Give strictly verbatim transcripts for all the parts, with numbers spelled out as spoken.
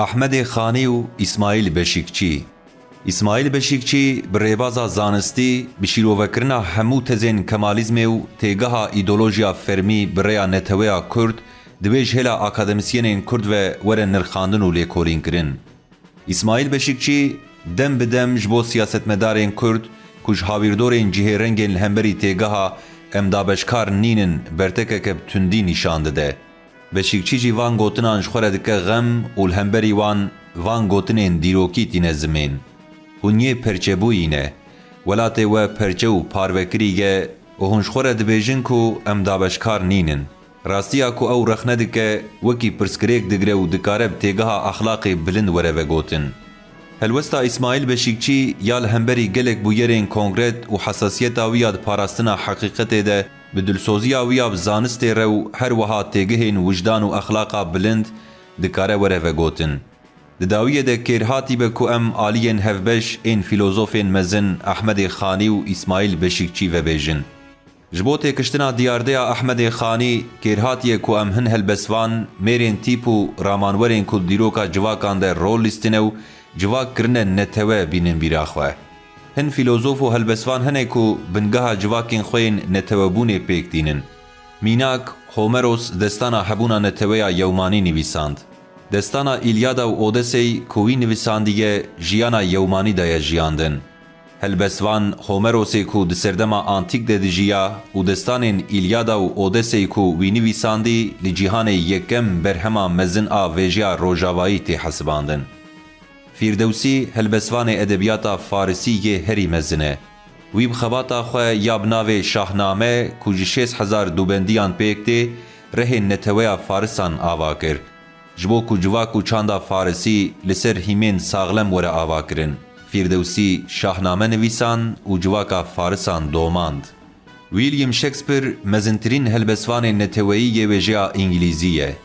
Ahmedê Xanî û Îsmaîl Beşîkçî. Îsmaîl Beşîkçî bi rêbaza zanistî, bi şîrovekirina hemû tezên Kemalîzmê û têgeha îdeolojiya fermî bi rêya neteweya Kurd, divê ji hêla akademîsyenên Kurd ve were nirxandin û lêkolînkirin. Îsmaîl Beşîkçî dem bi dem ji bo siyasetmedarên Kurd ku ji hawîrdorên cihêrengên li hemberî têgeha "Em dabeşkar nînin" bertekeke bi tundî nîşan dide. Beşîkçî jî van gotinan ji xwe re dike xem û li hemberî wan van gotinên dîrokî tîne zimên. Hûn yê perçebûyî ne. Welatê we perçe û parvekirî ye û hûn ji xwe re dibêjin ku "Em dabeşkar nînin." Rastiya ku ew rexne dike, wekî pirsgirêk digire û dikare bi têgeha exlaqê bilind were vegotin. Helwesta Îsmaîl Beşîkçî ya li hemberî gelek bûyerên konkret û hesasiyeta wî ya di parastina heqîqetê de, bi dilsoziya wî ya bi zanistê re û her wiha têgihên wijdan û exlaqa bilind dikare were vegotin. Di dawiyê de kêrhatî be ku em aliyên hevbeş ên fîlozofên mezin Ehmedê Xanî û Îsmaîl Beşîkçî vebêjin. Ji bo têkiştina diyardeya Ehmedê Xanî, kêrhatî ye ku em hin helbestvan, mêrên tîp û ramanwerên ku di dîroka civakan de rol lîstine û civak kirine netewe bînin bîra xwe. Hin fîlozof û helbestvan hene ku bingeha civakên xwe yên netewebûnê pêk tînin. Mînak, Homeros destana hebûna neteweya yewmanî nivîsand. Destana Îlyada û Odesey ku wî nivîsandiye, jiyana yewmanî daye jiyandin. Helbestvan Homerosê ku di serdema antîk de dijiya û destanên Îlyada û Odesey ku wî nivîsandî, li cîhanê yekem berhema mezin a vêjeya rojavayî tê hesibandin. Fîrdewsî helbestvanê edebiyata farisî yê herî mezin e. Wî bi xebata xwe ya bi navê Şahname ku ji şêst hezar dûbendiyan pêk tê, rehên neteweya farisan ava kir. Ji bo ku civak û çanda farisî li ser hîmên saxlem were avakirin, Fîrdewsî Şahname nivîsan û civaka farisan domand. William Shakespeare mezintirîn helbestvanên neteweyî yê wêjeya îngilîzî ye.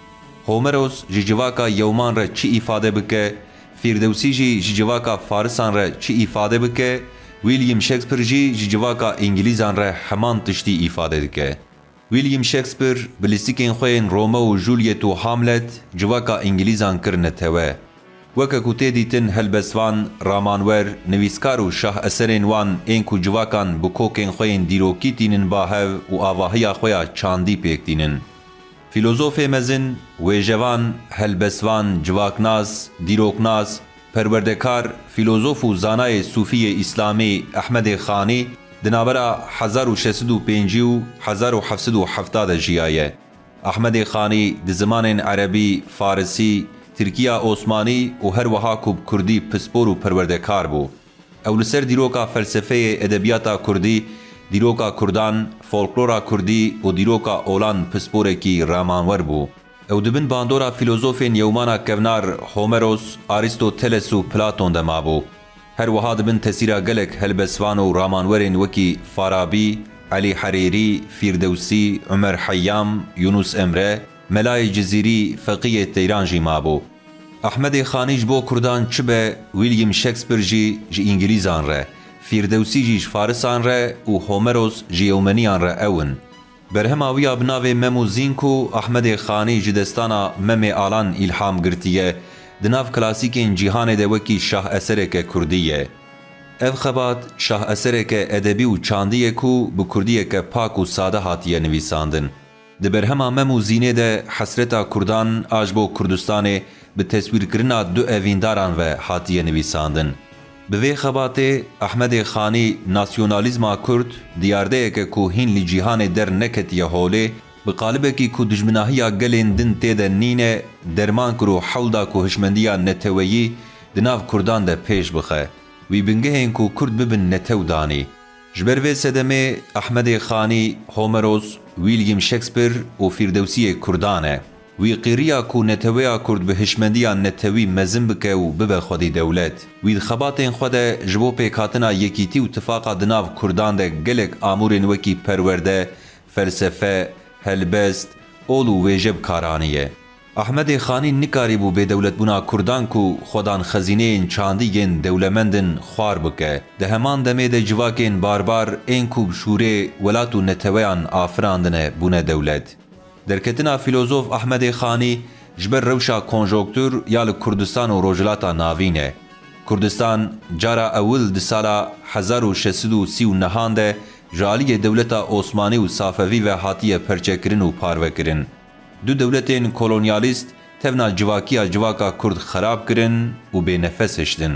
Homeros ji civaka yewman re çi îfade bike, Fîrdewsî jî ji civaka farisan re çi îfade bike, William Shakespeare jî ji civaka îngilîzan re heman tiştî îfade dike. William Shakespeare bi lîstikên xwe yên Romeo û Juliet û Hamlet civaka îngilîzan kir netewe. Weke ku tê dîtin helbestvan, ramanwer, nivîskar û şaheserên wan ên ku civakan bi kokên xwe yên dîrokî tînin ba hev û avahiya xwe ya çandî pêk tînin. Fîlozofê mezin, wêjevan, helbestvan, civaknas, dîroknas, perwerdekar, fîlozof û zanayê sûfî yê îslamî Ehmedê Xanî di navbera hezar û şeş sed û pêncî û hezar û heft sed û hefta de jiyaye. Ehmedê Xanî di zimanên erebî, farisî, tirkiya osmanî û her wiha ku bi kurdî pispor û perwerdekar bû. Ew li ser dîroka felsefeyê, edebiyata kurdî, dîroka kurdan, folklora kurdî û dîroka olan pisporekî ramanwer bû. Ew di bin bandora fîlozofên yewmana kevnar Homeros, Aristoteles û Platon de mabû. Her wiha di bin tesîra gelek helbestvan û ramanwerên wekî Farabî, Elî Herêrî, Fîrdewsî, Umer Heyyam, Yunus Emre, Melayê Cizîrî, Feqiyê Teyran jî mabû. Ehmedê Xanî ji bo kurdan çi be, William Shakespeare jî ji îngilîzan re, Fîrdewsî jî ji farisan re û Homeros ji yewmeniyan re ew in. Berhema wî ya bi navê Mem û Zîn ku Ehmedê Xanî ji destana Memê Alan îlham girtiye, di nav klasîkên cîhanê de wekî şahesereke kurdî ye. Ev xebat şahesereke edebî û çandî ye ku bi kurdiyeke pak û sade hatiye nivîsandin. Di berhema Mem û Zînê de hesreta kurdan a ji bo Kurdistanê bi teswîrkirina du evîndaran ve hatiye nivîsandin. Bi vê xebatê Ehmedê Xanî nasyonalîzma kurd, diyardeyeke ku hîn li cîhanê derneketiye holê, bi qalibekî ku dijminahiya gelên din tê de nîne, derman kir û hewl da ku hişmendiya neteweyî di nav kurdan de pêş bixe. Wî bingehên ku kurd bibin netew danî. Ji ber vê sedemê Ehmedê Xanî, Homeros, William Shakespeare û Fîrdewsiyê kurdan e. Wî qîriya ku neteweya kurd bi hişmendiya netewî mezin bike û bibe xwedî dewlet. Wî di xebatên xwe de ji bo pêkhatina yekîtî û tifaqa di nav kurdan de gelek amûrên wekî perwerde, felsefe, helbest, ol û wêje bi kar aniye. Ehmedê Xanî nikarîbû bêdewletbûna kurdan ku xwedan xezîneyên çandî yên dewlemend in xwar bike. Di heman demê de civakên barbar ên ku bi şûrê welat û neteweyan afirandine bûne dewlet. Derketina fîlozof Ehmedê Xanî ji ber rewşa konjonktûr ya li Kurdistan û Rojhilata Navîn e. Kurdistan cara ewil di sala hezar û şeş sed û sî û nehan de ji aliyê dewleta Osmanî û Safevî ve hatiye perçekirin û parvekirin. Du dewletên kolonyalîst tevna civakiya civaka Kurd xerab kirin û bênefes hiştin.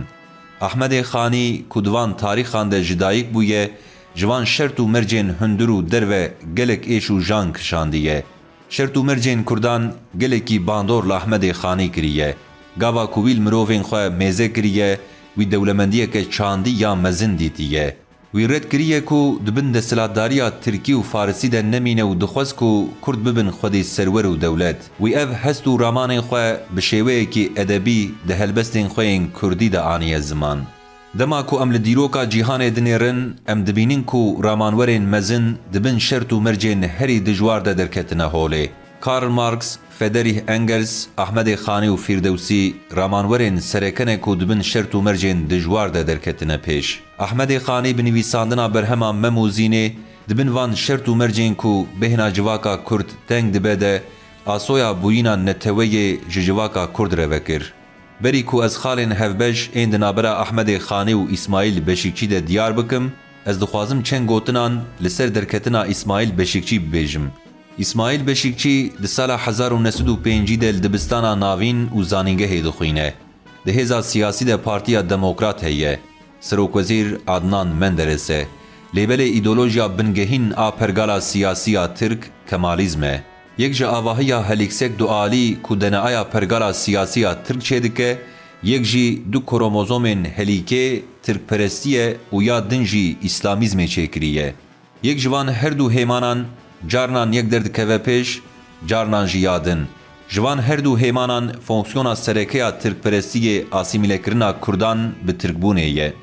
Ahmedê Xanî ku di van tarîxan de ji dayik bûye, ji van şert û mercên hundir û derve gelek êş û jan kişandiye. Şert û mercên Kurdan gelekî bandor li Ahmedê Xanî kiriye. Gava ku wî li mirovên xwe mêze kiriye, wî dewlemendiyeke çandî ya mezin dîtiye. Wî red kiriye ku di bin desthilatdariya tirkî û farisî de nemîne û dixwest ku Kurd bibin xwedî serwer û dewlet. Wî ev hest û ramanên xwe bi şêweyekî edebî di helbestên xwe yên kurdî de aniye ziman. Dema ku em li dîroka cîhanê dinêrin, em dibînin ku ramanwerên mezin di bin şert û mercên herî dijwar de derketine holê. Karl Marx, Friedrich Engels, Ahmedê Xanî û Fîrdewsî ramanwerên sereke ne ku di bin şert û mercên dijwar de derketine pêş. Ahmedê Xanî bi nivîsandina berhema Mem û Zînê di bin van şert û mercên ku bêhna civaka Kurd teng dibe de asoya bûyîna neteweyê ji civaka Kurd re vekir. Berî ku ez xalên hevbeş ên di navbera Ahmedê Xanî û Îsmaîl Beşîkçî de diyar bikim, ez dixwazim çend gotinan li ser derketina Îsmaîl Beşîkçî bibêjim. Îsmaîl Beşîkçî di sala hezar û neh sed û pêncî de li dibistana navîn û zanîngehê dixwîne. Di hêza siyasî de Partiya Demokrat heye. Serokwezîr Adnan Menderes e. Lê belê îdeolojiya bingehîn a pergala siyasî ya Tirk Kemalîzm e. Yek ji avahiya helîksek dualî ku D N A ya pergala siyasî ya Tirk çêdike, yek jî du kromozomên helîkê tirkperestî ye û ya din jî îslamîzmê çêkirî ye. Yek ji van her du hêmanan carnan yek derdikeve pêş, carnan jî ya din. Ji van her du hêmanan fonksiyona sereke ya tirkperestiyê asîmîlekirina Kurdan bi tirkbûnê ye.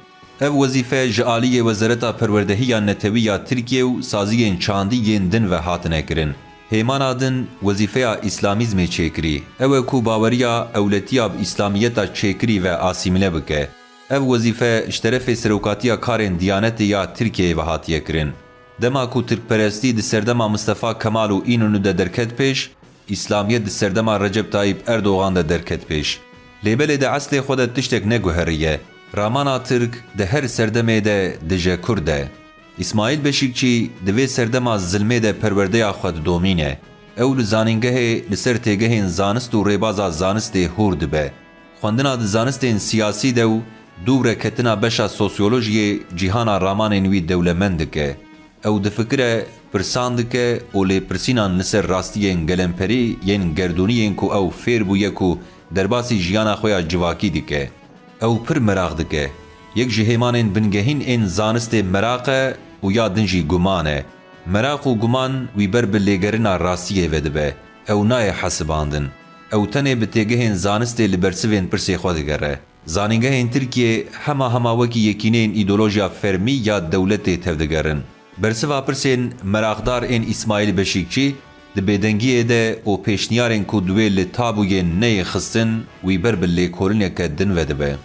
Ev wezîfe ji aliyê Wezareta Perwerdehî ya Netewî ya Tirkiye û saziyên çandî yên din ve hatine kirin. Hêmana din wezîfeya îslamîzmê çêkirî, ew e ku baweriya ewletiya bi îslamiyeta çêkirî ve asîmîle bike. Ev wezîfe ji terefê Serokatiya Karên Diyanetê ya Tirkiyeyê ve hatiye kirin. Dema ku tirkperestî di serdema Mistefa Kemal û Înonû de derket pêş, îslamiyet di serdema Recep Tayyip Erdogan de derket pêş. Lê belê di eslê xwe de tiştek neguheriye. Ramana Tirk di her serdemê de dije Kurd e. Îsmaîl Beşîkçî di vê serdema zilmê de perwerdeya xwe didomîne. Ew li zanîngehê li ser têgehên zanist û rêbaza zanistê hûr dibe. Xwendina di zanistên siyasî de û dû reketina beşa sosyolojiyê cîhana ramanên wî dewlemend dike. Ew difikire, pirsan dike û lêpirsînan li ser rastiyên gelemperî yên gerdûnî yên ku ew fêr bûye ku derbasî jiyana xwe ya civakî dike. Ew pir meraq dike. Yek ji hêmanên bingehîn ên zanistê meraq e û ya din jî guman e. Meraq û guman wî ber bi lêgerina rastiyê vedibe. Ew nayê hesibandin. Ew tenê bi têgehên zanistê li bersivên pirsê xwe digere. Zanîngehên Tirkiyê hema hema wekî yekîneyên îdeolojiya fermî ya dewletê tevdigerin. Bersiva pirsên meraqdar ên Îsmaîl Beşîkçî di bêdengiyê de û pêşniyarên ku di wê li tabûyê neyê xistin, wî ber bi lêkolineke din vedibe.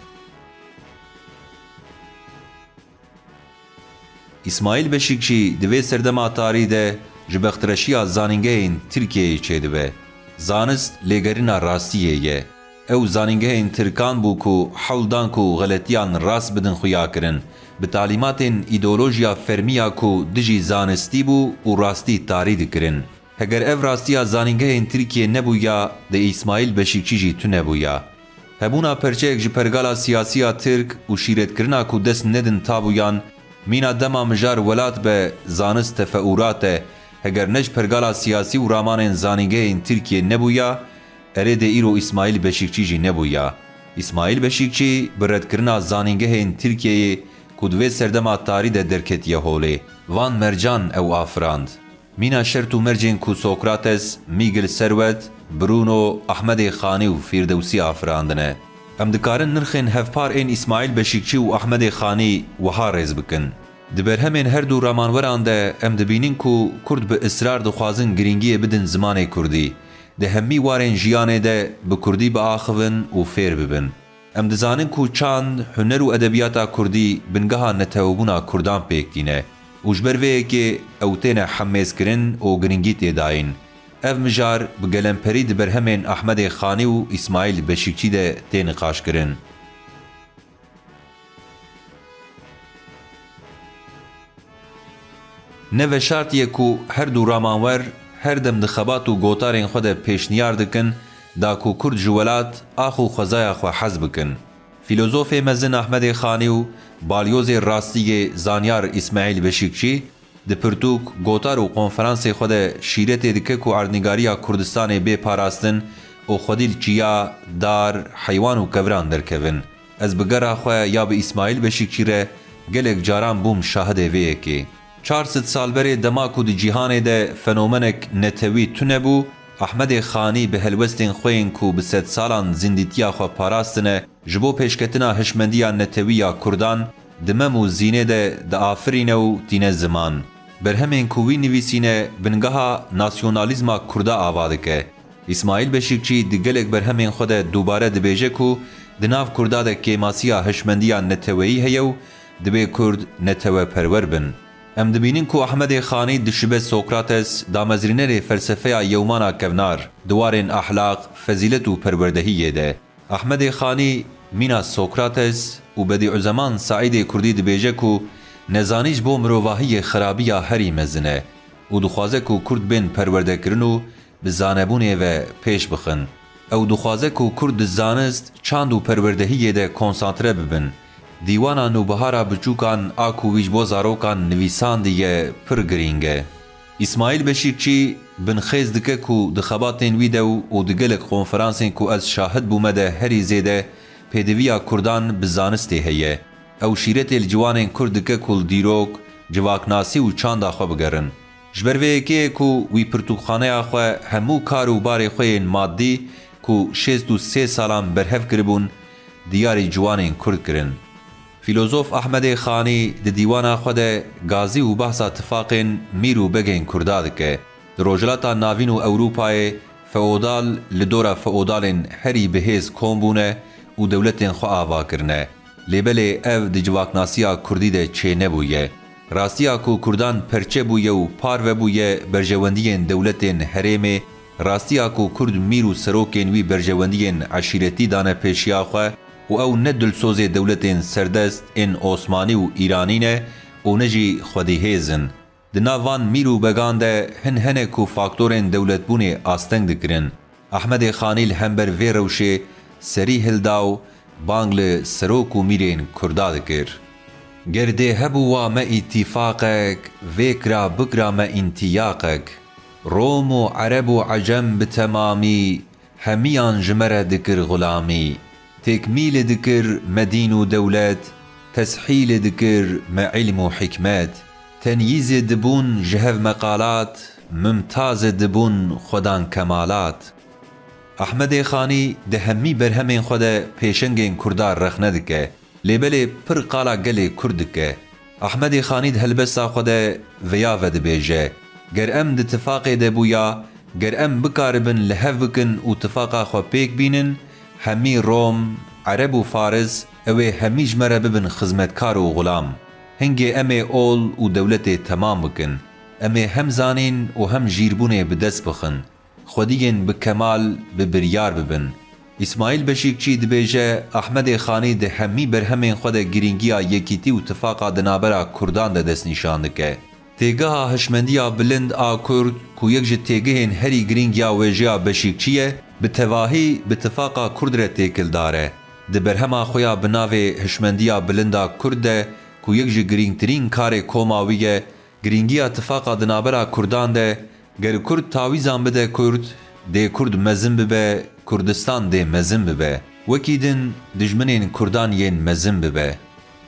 Îsmaîl Beşîkçî di vê serdema tarî de ji bextreşiya zanîngehên Tirkiyeyê çêdibe. Zanist lêgerîna rastiyê ye. Ew zanîngehên Tirkan bû ku hewl dan ku xeletiyan rast bidin xuya kirin. Bi talîmatên îdeolojiya fermî ya ku dijî zanistî bû û rastî tarî dikirin. Heger ev rastiya zanîngehên Tirkiyê nebûya, di Îsmaîl Beşîkçî jî tune bûya. Hebûna perçeyek ji pergala siyasî ya Tirk û şîretkirina ku dest nedin tabûyan, mîna dema mijar welat be, zanist tefeûrat e, heger ne ji pergala siyasî û ramanên zanîngehên Tirkiyê nebûya, erê dê îro Îsmaîl Beşîkçî jî nebûya. Îsmaîl Beşîkçî bi redkirina zanîngehên Tirkiyeyê ku di vê serdema tarî de derketiye holê, van mercan ew afirand. Mîna şert û mercên ku Sokrates, Mîgil Serwet, Bruno, Ahmedê Xanî û Fîrdewsî afirandine. Em dikarin nirxên hevpar ên Îsmaîl Beşîkçî û Ahmedê Xanî wiha rêz bikin. Di berhemên her du ramanweran de em dibînin ku Kurd bi israr dixwazin girîngiyê bidin zimanê Kurdî. Di hemî warên jiyanê de bi Kurdî biaxivin û fêr bibin. Em dizanin ku çand, huner û edebiyata Kurdî bingeha netewebûna Kurdan pêk tîne û ji ber vê yekê ew têne hemêzkirin û girîngî tê dayîn. Ev mijar bi gelemperî di berhemên Ehmedê Xanî û Îsmaîl Beşîkçî de tê niqaşkirin. Ne veşartî ye ku her du ramanwer her dem di xebat û gotarên xwe de pêşniyar dikin, da ku Kurd ji welat, ax û xwezaya xwe hez bikin. Fîlozofê mezin Ehmedê Xanî û balyozê rastî yê zanyar Îsmaîl Beşîkçî di pirtûk, gotar û konferansê xwe de şîretê dike ku erdnîgariya Kurdistanê bê parastin û xwedî li çiya, dar, heywan û keviran derkevin. Ez bi gera xwe ya bi Îsmaîl Beşîkçî re gelek caran bûm şahidê vê yekê. Çar sed sal berê, dema ku di cîhanê de fenomenek netewî tune bû, Ehmedê Xanî bi helwestên xwe yên ku bi sedsalan zindîtiya xwe parastine, ji bo pêşketina hişmendiya netewî ya Kurdan di mem û zînê de diafirîne û tîne ziman. Berhemên ku wî nivîsîne bingeha nasyonalîzma Kurda ava dike. Îsmaîl Beşîkçî di gelek berhemên xwe de dubare dibêje ku di nav Kurda de kêmasiya hişmendiya neteweyî heye û dibê Kurd neteweperwer bin. Em dibînin ku Ehmedê Xanî dişibe Sokrates, damezrînerê felsefeya yewmana kevnar, di warên ehlaq, fezîlet û perwerdehiyê de. Ehmedê Xanî mîna Sokrates û Bedîuzeman Seîdê Kurdî dibêje ku nezanî ji bo mirovahiyê xerabiya herî mezin e û dixwaze ku Kurd bên perwerdekirin û bi zanebûnê ve pêş bixin. Ew dixwaze ku Kurd di zanist, çand û perwerdehiyê de konsantre bibin. Dîwana Nûbihara Biçûkan a ku wî ji bo zarokan nivîsandiye pir girîng e. Îsmaîl Beşîkçî binxêz dike ku di xebatên wî de û, û di gelek konferansên ku ez şahid bûme de herî zêde pêdiviya Kurdan bi zanistê heye. Ew şîretê li ciwanên Kurd dike ku li dîrok, civaknasî û çanda xwe bigerin. Ji ber vê yekê ye ku wî pirtûkxaneya xwe hemû kar û barê xwe yên maddî ku şêst û sê salan berhev kiribûn, diyarî ciwanên Kurd kirin. Fîlozof Ehmedê Xanî di dîwana xwe de gazî û behsa tifaqên mîr û begên Kurda dike. Di Rojhilata Navîn û Ewropayê feodal li dora feodalên herî bihêz kom bûne û dewletên xwe ava kirine. Lê belê ev di civaknasiya Kurdî de çênebûye. Rastiya ku Kurdan perçe bûye û parve bûye berjewendiyên dewletên herêmê, rastiya ku Kurd mîr û serokên wî berjewendiyên eşîretî dane pêşiya xwe û ew ne dilsozê dewletên serdest ên Osmanî û Îranî ne û ne jî xwedîhêz in. Di nav van mîr û began de hin hene ku faktorên dewletbûnê asteng dikirin. Ehmedê Xanî li hember vê rewşê serî hilda û bang li serok û mîrên Kurda dikir. Ger dê hebûwa me îtîfaqek, vê kira bikira me întiyaqek. Rom û Ereb û Ecem bi temamî hemiyan ji me re dikir xulamî. Têkmîlê dikir me dîn û dewlet, teshîlê dikir me îlm û hikmet. Tenyîzê dibûn ji hev meqalat, mimtazê dibûn xwedan kemalat. Ehmedê Xanî di hemî berhemên xwe de pêşengên Kurda rexne dike. Lê belê pir qala gelê Kurd dike. Ehmedê Xanî di helbesta xwe de vêya vedibêje, ger em di tifaqê de bûya, ger em bikaribin li hev bikin û tifaqa xwe pêk bînin, hemî Rom, Ereb û Faris, ew ê hemî ji me re bibin xizmetkar û xulam. Hingê em ê ol û dewletê temam bikin. Em ê hem zanîn û hem jîrbûnê bi dest bixin. Xwediyên bi kemal bi biryar bibin. Îsmaîl Beşîkçî dibêje, Ehmedê Xanî di hemî berhemên xwe de girîngiya yekîtî û tifaqa di navbera Kurdan de destnîşan dike. Têgeha hişmendiya bilind a Kurd, ku yek ji têgihên herî girîng ya wêjeya Beşîkçî ye, bi tevahî bi tifaqa Kurd re têkildar e. Di berhema xwe ya bi navê Hişmendiya Bilind a Kurd de, ku yek ji girîngtirîn karê koma wî ye, girîngiya tifaqa di navbera Kurdan de, ger Kurd tawîzan bide Kurd, dê Kurd mezin bibe, Kurdistan dê mezin bibe. Wekî din dijminên Kurdan yên mezin bibe.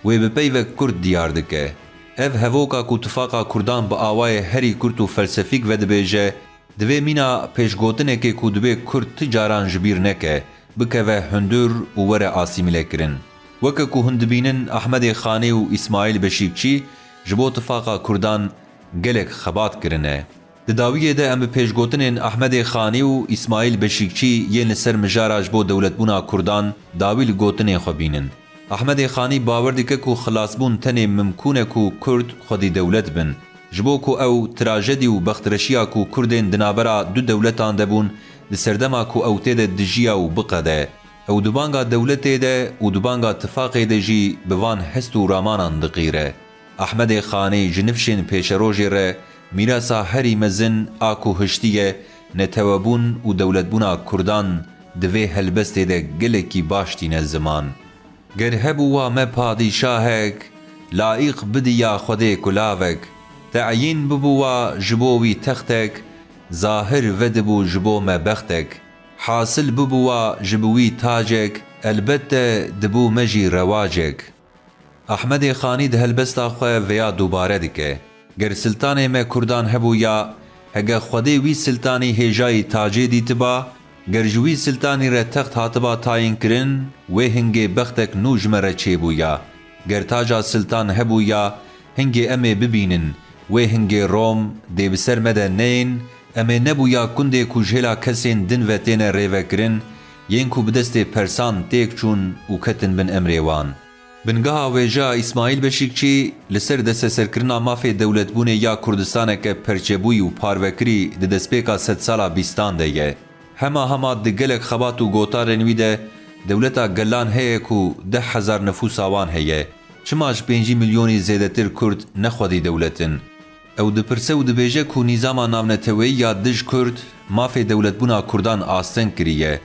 Wê bi peyvek Kurd diyar dike. Ev hevoka ku tifaqa Kurdan bi awayê herî kurt û felsefîk vedibêje, divê mîna pêşgotinekê ku divê Kurd ti caran ji bîr neke, bikeve hundir û were asîmîlekirin. Weke ku hûn dibînin, Ehmedê Xanî û Îsmaîl Beşîkçî ji bo tifaqa Kurdan gelek xebat kirine. Di dawiyê de em bi pêşgotinên Ehmedê Xanî û Îsmaîl Beşîkçî yên li ser mijara ji bo dewletbûna Kurdan dawî li gotinên xwe bînin. Ehmedê Xanî bawer dike ku xilasbûn tenê mimkûn e ku Kurd xwedî dewlet bin. Ji bo ku ew trajedî û bextreşiya ku Kurdên di navbera du dewletan de bûn, di serdema ku ew tê de dijiya û biqede, ew di banga dewletê de û di banga tifaqê de jî bi van hest û ramanan diqîre. Ehmedê Xanî ji nifşên pêşerojê re mîrasa herî mezin a ku hiştiye, netewebûn û dewletbûna Kurdan di vê helbestê de gelekî baş tîne ziman. Ger hebûwa me padîşahek, laîq bidiya Xwedê kulavek, teyîn bibûwa ji bo wî textek, zahir vedibû ji bo me bextek. Hasil bibûwa ji bi wî tacek, elbette dibû me jî rewacek. Ehmedê Xanî di helbesta xwe vêya dubare dike. Ger siltanê me Kurdan hebûya, hege Xwedê wî siltanî hêjayî tacê dîtiba, ger ji wî siltanî re text hatiba tayînkirin, wê hingê bextek nû ji me re çêbûya. Ger taca siltan hebûya, hingê em ê bibînin, wê hingê Rom dê bi ser me de neyên, em ê nebûya kundê ku ji hêla kesên din ve têne rêvekirin, yên ku bi destê persan têk çûn û ketin bin emrê wan. Bingeha wêjeya Îsmaîl Beşîkçî li ser desteserkirina mafê dewletbûnê ya Kurdistaneke perçebûyî û parvekirî di destpêka sedsala bîstan de ye. Hema hema di gelek xebat û gotarên wî de dewleta gelan heye ku deh hezar nifûsa wan heye. Çima ji pêncî milyonî zêdetir Kurd ne xwedî dewlet in? Ew dipirse û dibêje ku nîzama navneteweyî ya dij Kurd mafê dewletbûna Kurdan asteng kiriye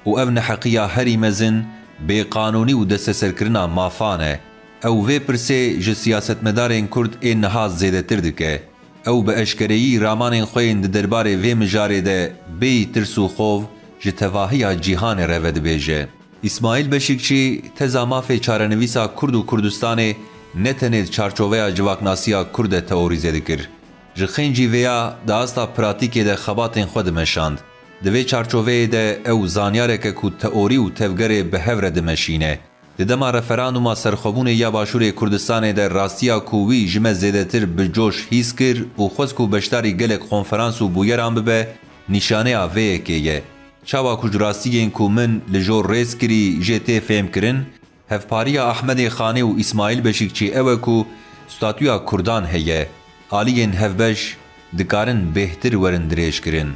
û ev neheqiya herî mezin bêqanûnî û desteserkirina mafan e. Ew vê pirsê ji siyasetmedarên Kurd ên niha zêdetir dike. Ew bi eşkereyî ramanên xwe yên di derbarê vê mijarê de bêyî tirs û xov ji tevahiya cîhanê re vedibêje. Îsmaîl Beşîkçî teza mafê çarenivîsa Kurd û Kurdistanê ne tenê di çarçoveya civaknasiya Kurd de teorîze dikir. Ji xêncî vêya di asta pratîkê de xebatên xwe dimeşand. Di vê çarçoveyê de ew zanyareke ku teorî û tevgerê bi hev re dimeşîne. Di dema referandûma serxwebûnê ya Başûrê Kurdistanê de rastiya ku wî ji me zêdetir bi coş hîs kir û xwest ku beşdarî gelek konferans û bûyeran bibe, nîşaneya vê yekê ye. Çawa ku ji rastiyên ku min li jor rêz kirî jê tê fêhmkirin, hevpariya Ehmedê Xanî û Îsmaîl Beşîkçî ew e ku statûya Kurdan heye, aliyên hevbeş dikarin bêhtir werin dirêjkirin.